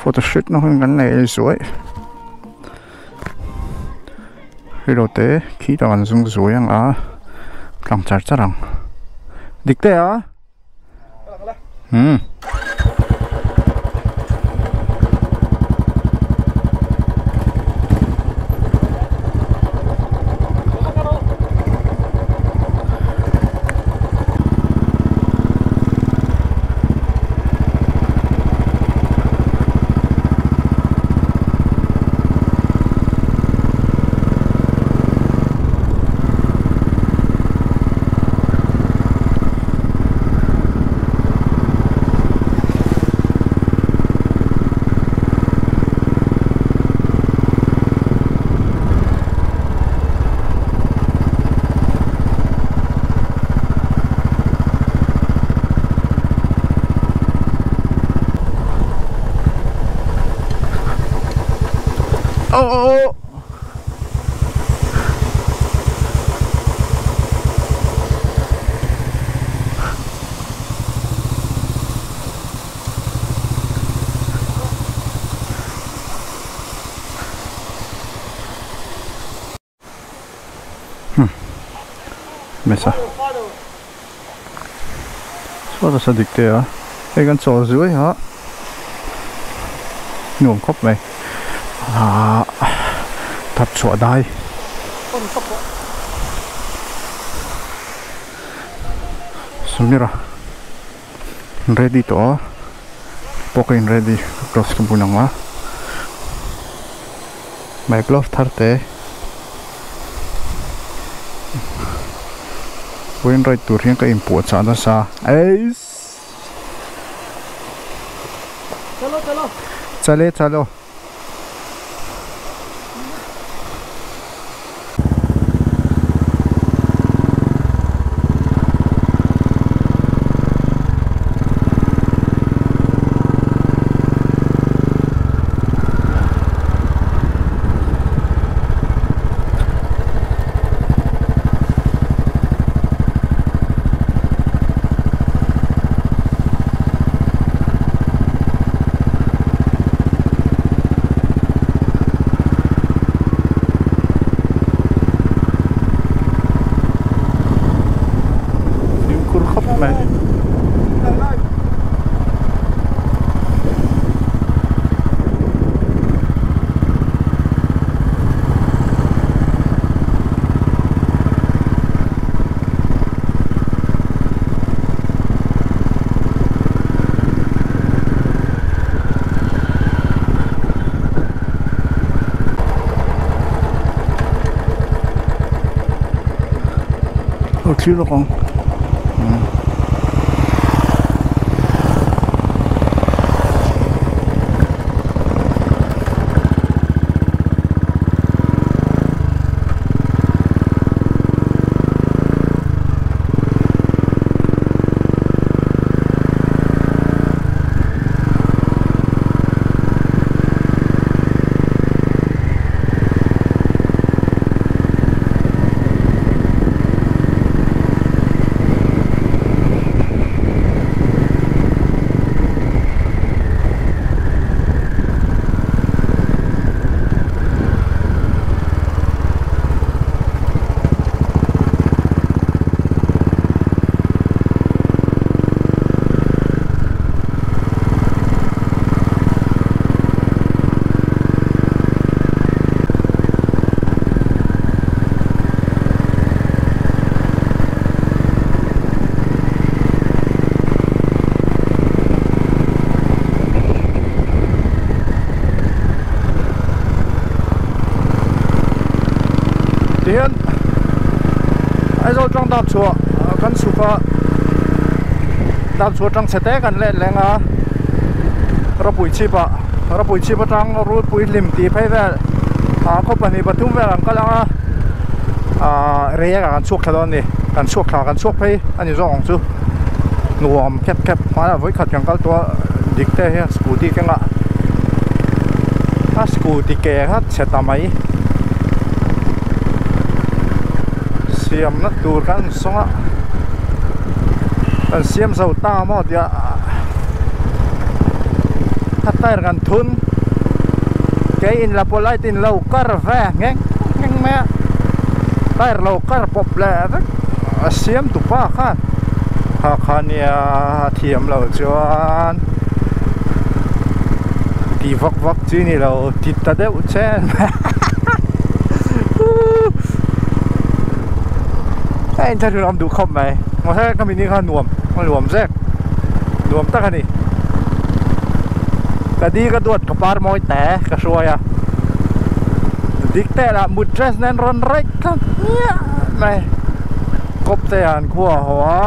Photo shoot na hun kan nei zuai hei te khi tah kan zung zuai ang a tlang char char ang dik te a umm. Oh, oh, oh. Mesa Sawta sa dik te a hei kan chawl zuai a nuam khawp mai ahh thap chhuah dai Samira ready tawh a pawh ka in ready gloves ka bun ang a my glove thar te vawiin ride tur hian ka inpuah chah nasa eiss chale chalo. Fimkhur khawp mai. Aw thlir lawk ang. Tihian Aizawl tang dap chhuah kan chhuk a dap chhuah tang chhe te kan let leng a rawpui chhip ah rawpui chhip atang rulpui hlim tih phei vel ah khaw pahnih pathum vel an kal ang a ah rei ah kan chhuak thla dawn a ni kan chhuak thla kan chhuak phei a ni zawk ang chu nuam khep khep hmanah vawikhat kan kal tawh a dik te hian scooty kengah a scooty ke kha chhe ta mai siamna tur kan sawng a kan siam zo ta maw tia. A tyre kan thun kei in la polite in lo kar ve ngheng ngheng mai a tyre lo kar pawp leh vek a siam tu pa khan kha kha nia a thiam loh chuan ti vak vak chi ni lo ti ta deuh chen a inthlahrun awm duh khawp mai mahse ka mini kha nuam a nuam zek nuam tak a ni ka di ka duat ka par mawi te ka hruai a dik teh lah mut dress nen rawn raih tlat hmiah mai kawp te an khua a haw a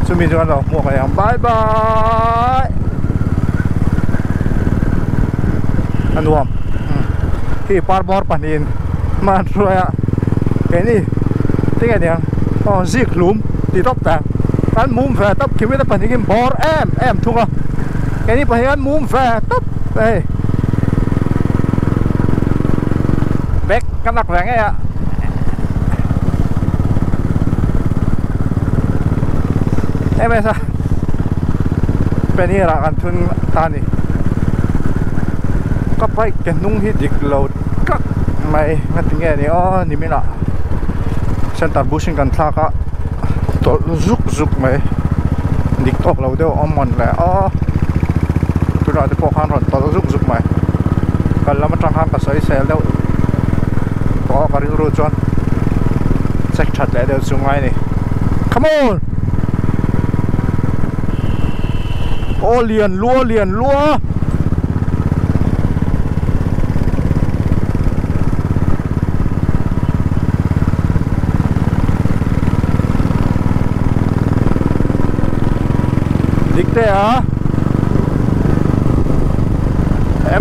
chumi chuan lo hmuak leh ang bye bye a nuam khi par bawr pahnihin hma an hruai a keini tinge niang aw zik hlum ti tawp ta an mum ve tawp khi mite pahnihin bawr em em thung a keini pahnih an mum ve tawp hei bag ka nak ve ngei a. Em em sa paneer ah kan thun ta ni ka bike ke hnung hi dik lo tlat mai ngati nge ni aw nimin ah center bushing kan thlak a tawlh zuk zuk mai dik tawk lo deuh a awm mawn le aw tunah te pawh khan rawn tawlh zuk zuk mai kal lam atang khan ka sawi sel deuh tawh a ka rilru chuan check that leh deuh chu ngai a ni come on aw lian lua lian lua dik te a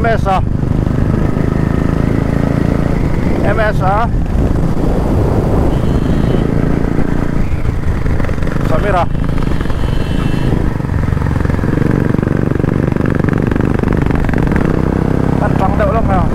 ms a ms a Samira an tang deuh lawk mai ang.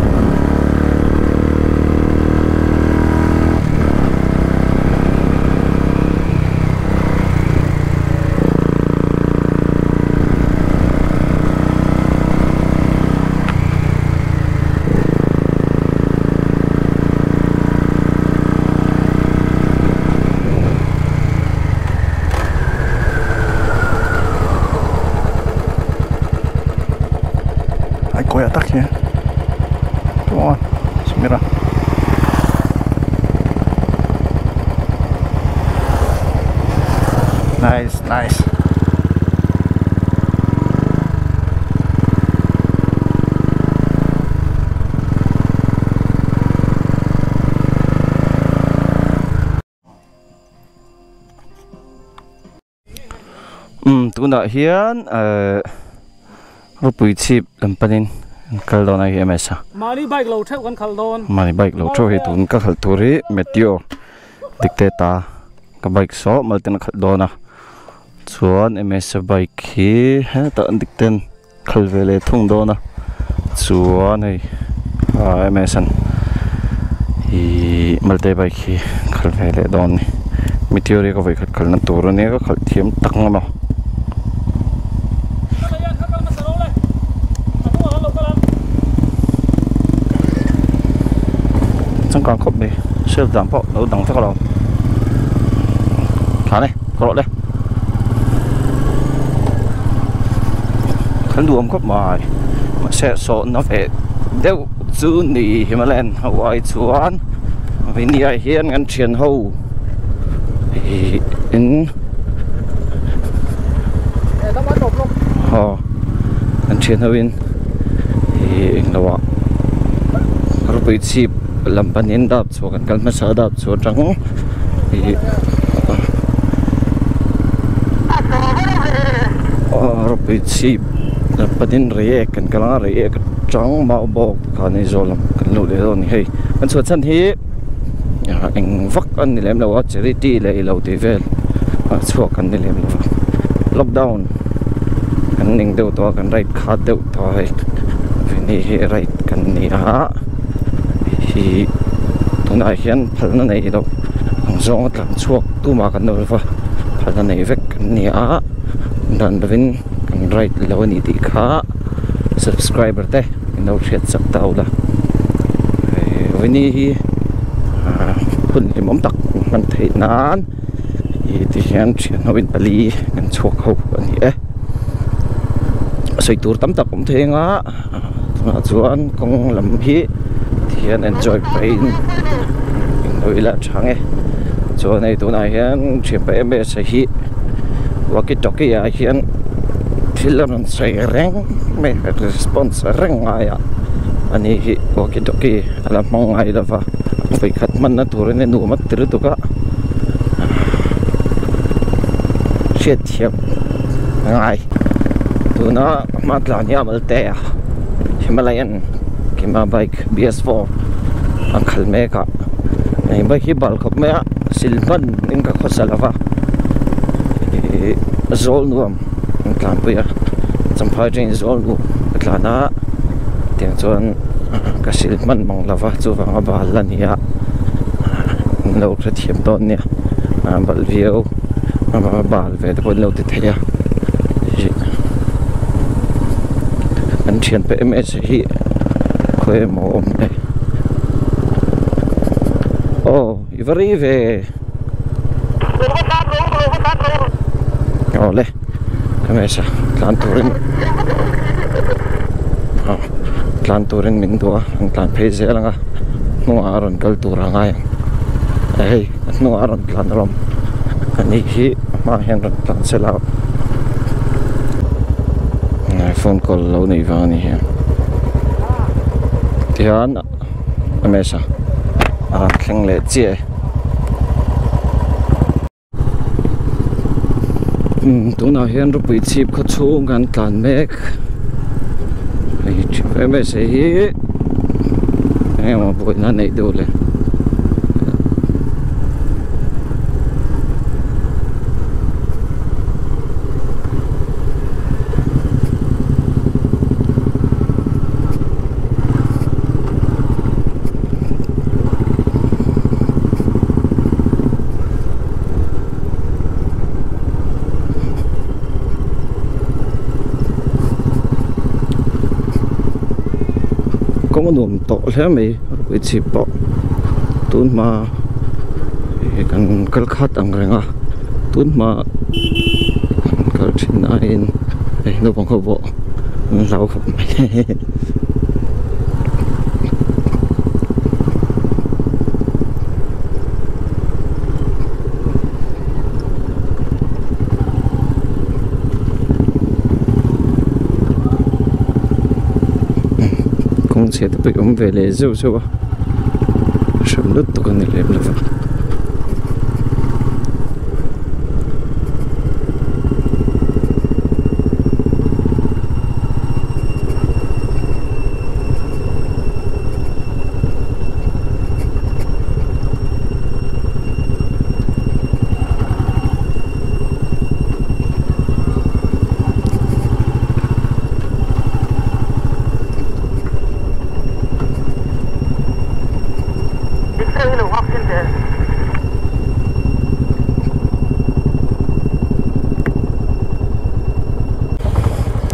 Ai kawiah tak hian come on Samira nice nice Umm tunah hian ehh ropui chhip lam panin an kal dawn a hei ms a Mahni bike lo theuh kan khalh dawn. Mahni bike lo theuh hei tun ka khalh tur hi Meteor dik te ta ka bike saw mal ten a khalh dawn a chuan ms a bike hi hetah an dik ten Khal ve leh thung dawn a, chuan hei ah ms an ihh malte bike hi khal ve leh dawn a ni meteor hi ka vawikhat khalna tur a nia ka khalh thiam tak ngam a. Changkang khawp mai shelf dan pawh lo dang vek a lo thlan e ka rawh le. Kan duhawm khawp mai mahse sawhna ve deuh chu ni Himalayan ho ai chuan Vainia hian kan thian ho ih in aw kan thian ho in ih englo ah ropui chhip lam panin dap chhuah kan kal hmasa a dap chhuah atang ih. Ropui chhip patin reiek kan kal anga reiek atang mau bawk khan Aizawl lam kan luh leh dawn a ni hei kan chhuah chhan hi eng vak a ni lem lo a charity leh ilo tih vel a chhuak an ni lem lo a lockdown kan ning deuh tawh a kan ride khat deuh tawh a hei veni hi ride kan ni a hih tunah hian phalna nei lo ang zawnga tlan chhuak tumah kan lo va phalna nei vek kan ni a dan lovin kan ride lo a ni tih kha. Subscriber te min lo hriat chak ta ula. Vawini hi hun hlimawm tak hman theih nan ih ti hian thian ho in pali kan chhuak ho a ni e. Sawi tur tam tak awm thei anga tunah chuan kawng lam hi ti hian enjoy pahin in lo ila tha nge. Chuan hei tunah hian thianpa em em a hi walkie talkie ah hian thil a rawn sawi reng mai a response reng ngai a ani hi walkie talkie a la hmang ngai lo va vawikhat hmanna turin a nuam a ti lutuk a hriatthiam a ngai tuna hma tlan hi a mal te a Himalayan kima bike B_S four a khal mek a hei bike hi bal khawp mai a sil hman in ka khawsa lo va ihh zawl nuam an tlanpui a champhai atangin zawl nuam ka tlan a tiang chuan ka sil hman mang lo va chuvang a bal a ni a an lo hrethiam dawn nia a bal viau a bal ve te pawh an lo ti thei a ih an thianpa em em hi khawi emaw awm e aw i va rei ve aw le hmeichhe tlan turin aw tlan turin min duh a an tlan phei zel ang a hnungah a rawn kal tur a ngai ang hei a hnungah a rawn tlan alawm ani hi a hmaah hian rawn tlan se la phone call lo neih vang a ni hi tihian hmeichhe a rawn thleng leh chiah e. Tunah hian ropui chhip khaw chhung kan tlan mek hei tha em em se hi eng emaw buaina neih deuh le. Kawng a nuam tawh hle mai ropui chhip pawh tun hma ih kan kal khat ang reng a tun hma kan kal thin aiin hei naupang ho pawh an hlau khawp mai. Kawng chhe te pawh hi awm ve leh zeuh zeuh a hran lutuk a ni lem lo va.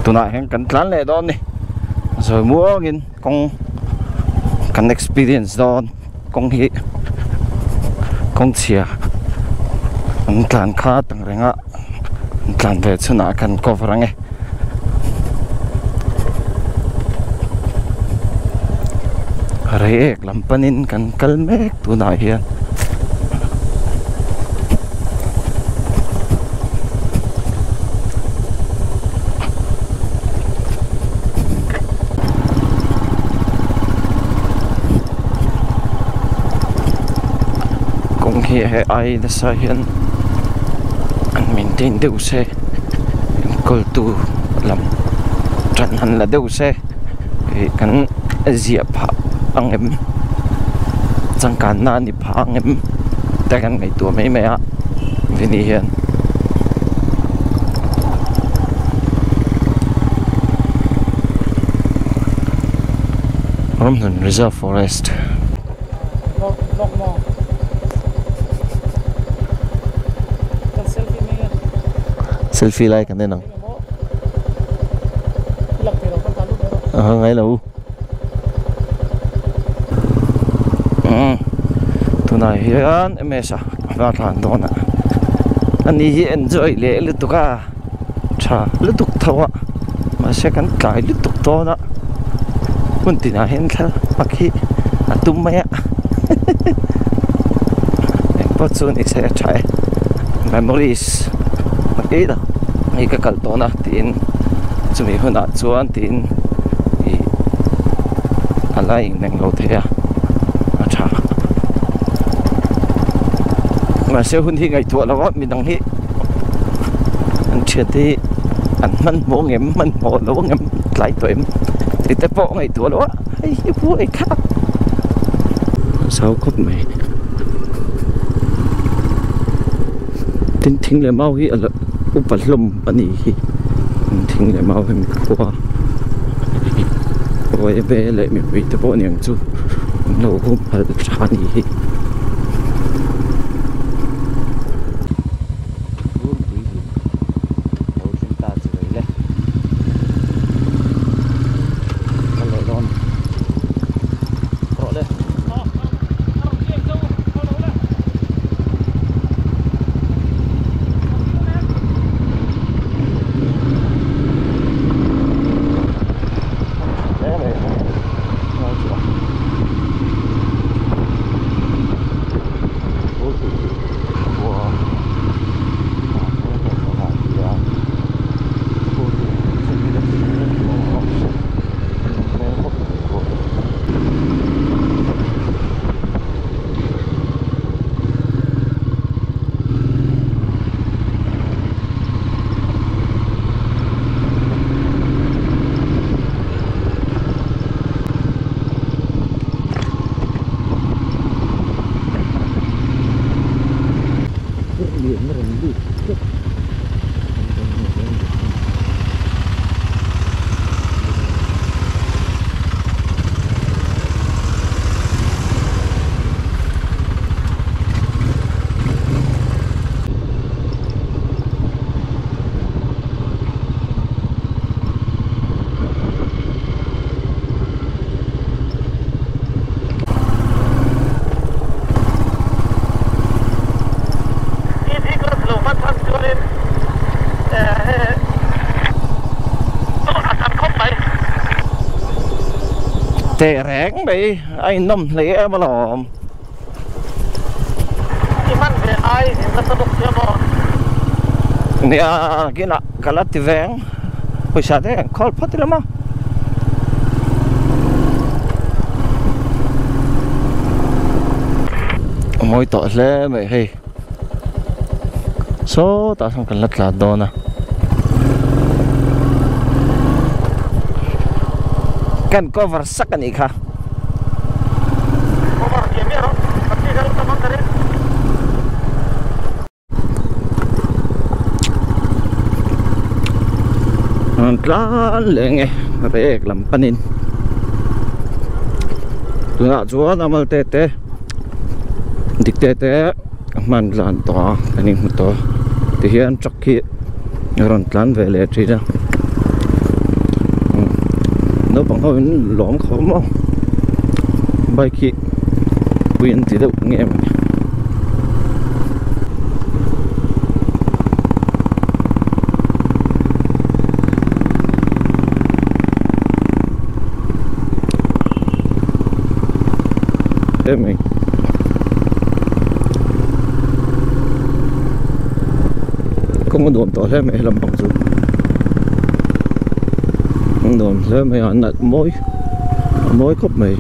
Tunah hian kan tlan leh dawn ni zawi muangin kawng kan experience dawn kawng hi kawng chhia an tlan kha tang reng a an tlan ve chhunah kan cover ang e. Reiek lam panin kan kal mek tunah hian. Kawng hi he ai nasa hian an maintain deuh se enkawl tu lam tan han la deuh se ih kan ziah phah ang em changkanna a ni phah ang em te kan ngaihtuah mai mai a vini hian. Ramhlun Reserve Forest. Selfie lai kan en ang. Ngai lo tunah hian ms a va thlan dawn a ani hi enjoy leh lutuk a tha lutuk tho a mahse kan tlai lutuk dawn a hun tinah hian thla pak hi a tum mai a engpawh chu ni se a tha e memories pakei tak hei ka kal dawn a tiin chumi hunah chuan tiin ih a la ineng lo thei a a tha mahse hun hi ngaihtuah lo a midang hi an thian te hi an hmanhmawh ngem hmanhmawh lo ngem tlai tawh em tih te pawh ngaihtuah lo a hei hi buai thlak zau khawp mai tin thing leh mau hi a la upa hlawm a ni hi thing leh mau hi khua ruai ve leh mipui te pawh aniang chu an lo hum halh tha a ni hi. Teh reng mai a innawm hle em alawm. I hman ve ai nasa bawk sia maw? Nia kinah ka la ti veng pawisa te kan khawl phawt ila maw. A mawi tawh hle mai hei. Sawtah sawn kan la tlan dawn a. Kan cover sak a nih kha. Cover diam miah rawh. Kan tih zel tam ang ka ring. An tlan leh nge rek lam panin. Tunah chuan amal te te dik te te a hman tlan tawh a kan inhmu tawh a tihian truck hi a rawn tlan ve leh thin a naupang ho in lawm khawp maw bike hi pui an ti deuh nge mawni. Em kawng a nuam tawh hle mai helam pang chu a nuam hle mai a nalh mawi a mawi khawp mai.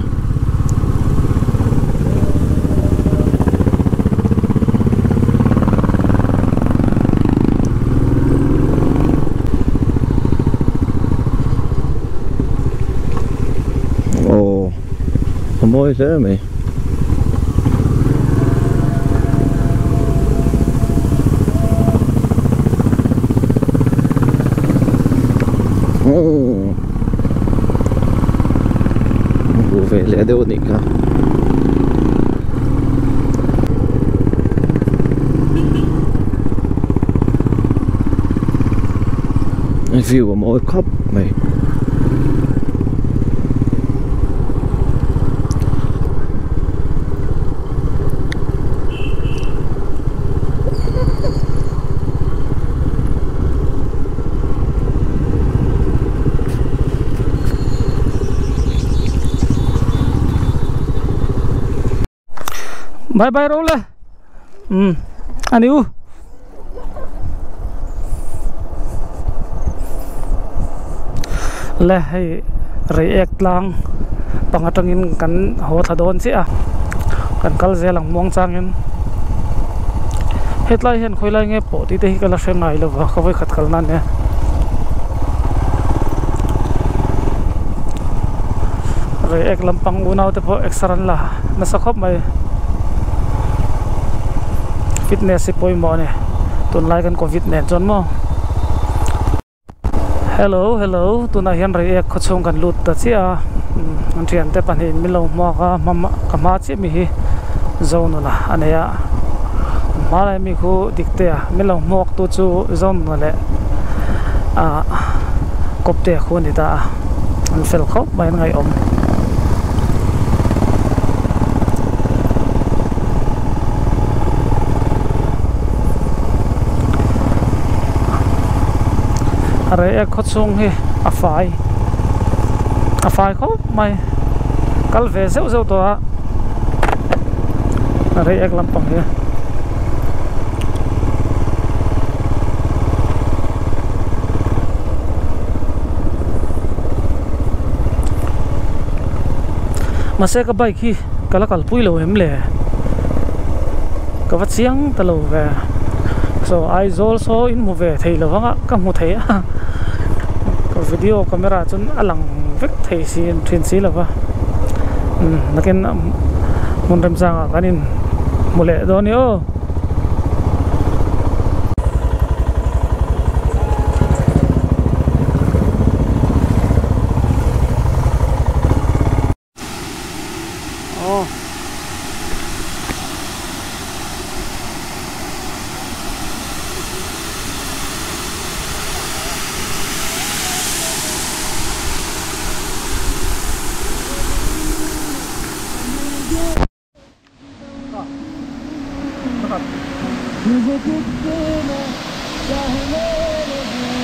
Aw a mawi hle mai. Hmu ve leh deuh anih kha. View a mawi khawp mai. Bye bye ro le um ani u le hei Reiek tlang pang atangin kan haw thla dawn chiah a kan kal zel ang muang changin hetlai hian khawilai nge pawh tih te hi ka la hre ngai lo va ka vawikhat kal nan nia Reiek lampang unau te pawh exer an la nasa khawp mai fitness hi pawimawh a ni tunlai kan covid nen chuan maw. Hello hello tunah hian Reiek khaw chhung kan lut ta chiah a an thiante pahnih in min lo hmuak a hma ka hma chiah mi hi Zonuna a nei a hma lai mi khu Diktea min lo hmuak tu chu Zonuna leh ah Kawptea khu a ni ta a an fel khawp mai an ngaihawm. Reiek khaw chhung hi a fai a fai khawp mai kal ve zeuh zeuh tawh a Reiek lampang hi. Mahse ka bike hi ka la kalpui lo em le ka va chiang ta lo ve so Aizawl saw in hmu ve thei lo vang a ka hmu thei a ka video camera chuan a lang vek thei si thin si lo va umm nakin hmun remchangah kan in hmu leh dawn a ni aw.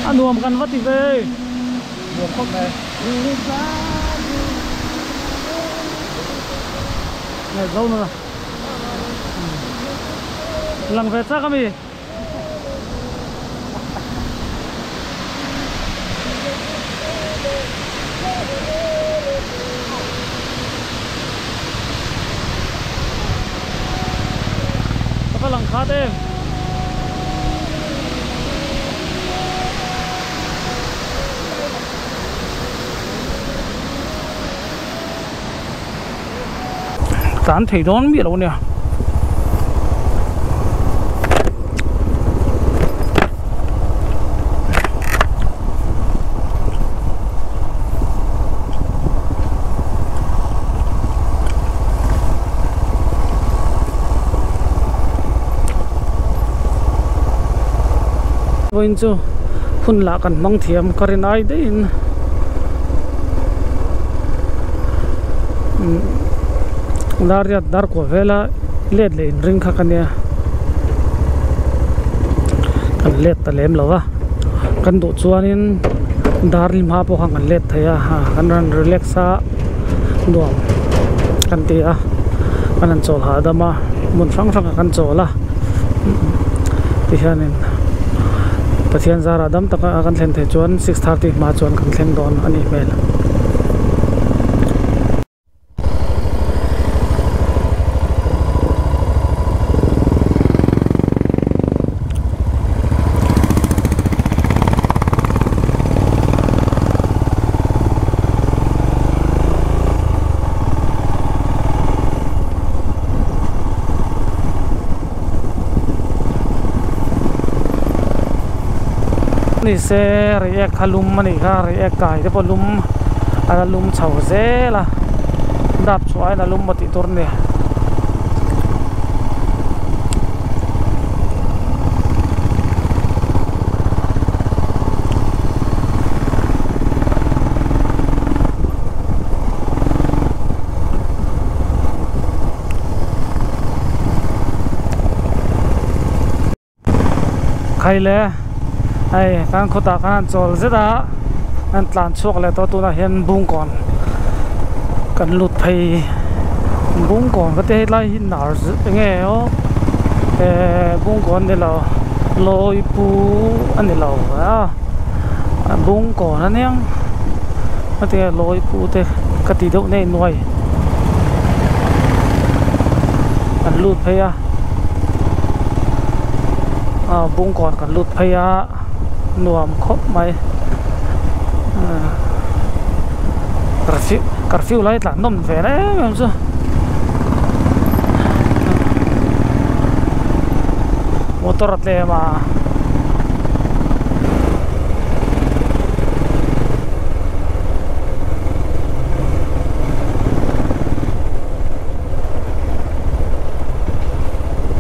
A nuam kan va ti ve. Nuam khawp mai. Nge zo nuna. Lang ve chak ami. Ka va lang khat em. Tlan thei dawn miah lo ania. Vawiin chu hun lah kan hmang thiam ka rin ai daihin. Dar riat dar kuah vela let leh inring kha ka nia kan let ta lem lo va kan duh chuanin dar lim ha pawh khan kan let thei a kan rawn relax a nuam kan ti a kan han chawl hahdam a hmun hrang hrang ah kan chawl a tihianin Pathian zarah dam taka kan thlen theih chuan 6:30 hma chuan kan thleng dawn a nih hmel. Ni se Reiek kha lum a nih kha Reiek kai te pawh lum a la lum chho zel a dap chhuah aiin a lum maw tih tur a ni. Khaile hei kan khawtah khan an chawl zet a an tlan chhuak leh tawh tunah hian bungkawn kan lut phei Bungkawn ka ti hetlai hi nars enge aw eh Bungkawn ni lo Lawipu a ni lo a Bungkawn a niang a ti nge Lawipu te ka ti deuh nei nuai kan lut phei a ah Bungkawn kan lut phei a nuam khawp mai curfew curfew lai tlan nawm ve em em chu motor a tlem a.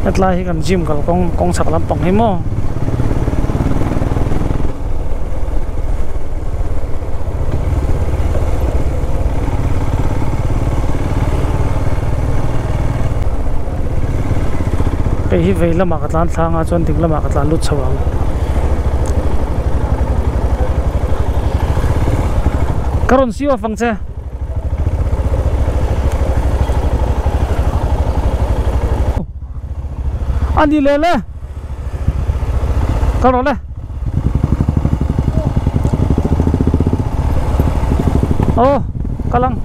Hetlai hi kan gym kalkawng kawng chhak lampang hi maw. Hei hi vei lamah ka tlan thlang a chuan ding lamah ka tlan lut chho ang. Ka rawn siu a fang che. A ni leh le. Kal rawh le. Aw kal ang.